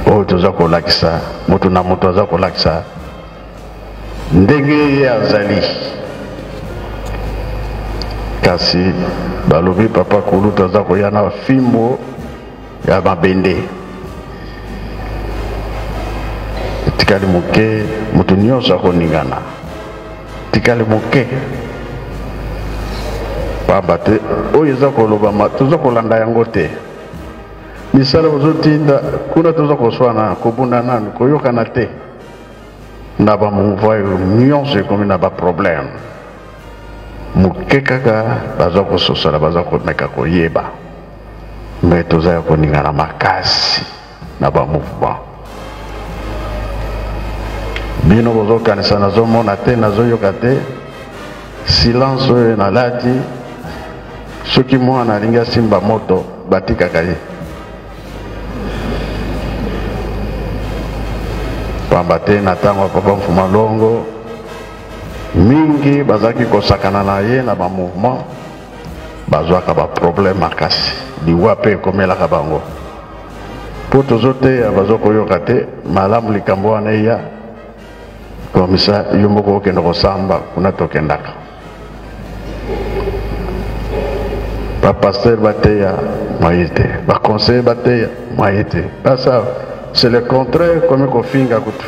Oyo toza kolakisa, moto na moto aza kolakisa ndenge ye azali. Kasi balobi papa kulutu aza koya na fimbo ya mabende. Etikali moke, moto nyonso akoningana. Tikali moke, pamba te oyo eza kolobama toza kolanda yango te. Misala bozotinda kuna, toza koswana, kobunda nanu, koyokana te na ba mouvement oyo nyonso ekomi na ba problème moke kaka, baza kososola, baza komeka koyeba, me toza ya koningana makasi na ba mouvement. Bino bozokanisa nazomona te, nazoyoka te, silence oyo nalati. Soki mwana alingi asimba moto, batikaka ye, pamba te na ntango ya papa Mfuma Longo mingi bazalaki kosakana na ye na ba mouvement, bazwaka ba problème makasi, liwa mpe ekomelaka bango. Mpo tozoteya, bazokoyoka te malamu. Likambo wana eya komisa yo moko okende kosamba kuna, tokendaka ba pasteur bateya moye te, ba conseiller bateya moye te, basa c'est le contraire, komi kofinga kutu.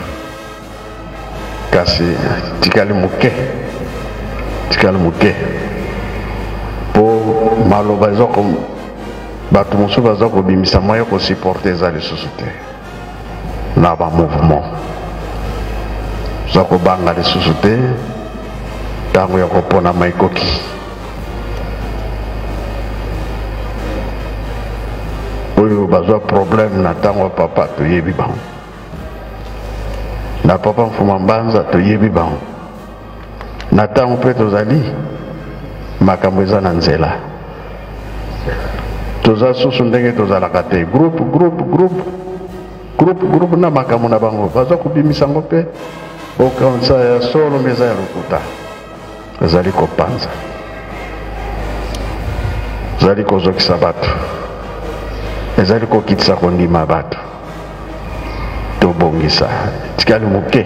Kasi tikali moke, tikali moke, mpo maloba eza bato mosusu baza kobimisa, moye kosupporte eza lisusu te. Na ba mouvement oza kobanga lisusu te, ntango ya koponama ekoki. Oyo bazwa problème na ntango ya papa, toyebi bango. Na papa Mfuma Mbanza, toyebi bango. Na ntango mpe tozali, makambo eza na nzela, toza susu ndenge tozalaka te, groupe groupe groupe groupe groupe na makambo na bango baza kobimisa yango mpe okanisa ya solo, mpe eza ya lokuta. Ezali kopanza, ezali kozokisa bato, ezali kokitisa kondima bato. Tobongisa, tikali moke.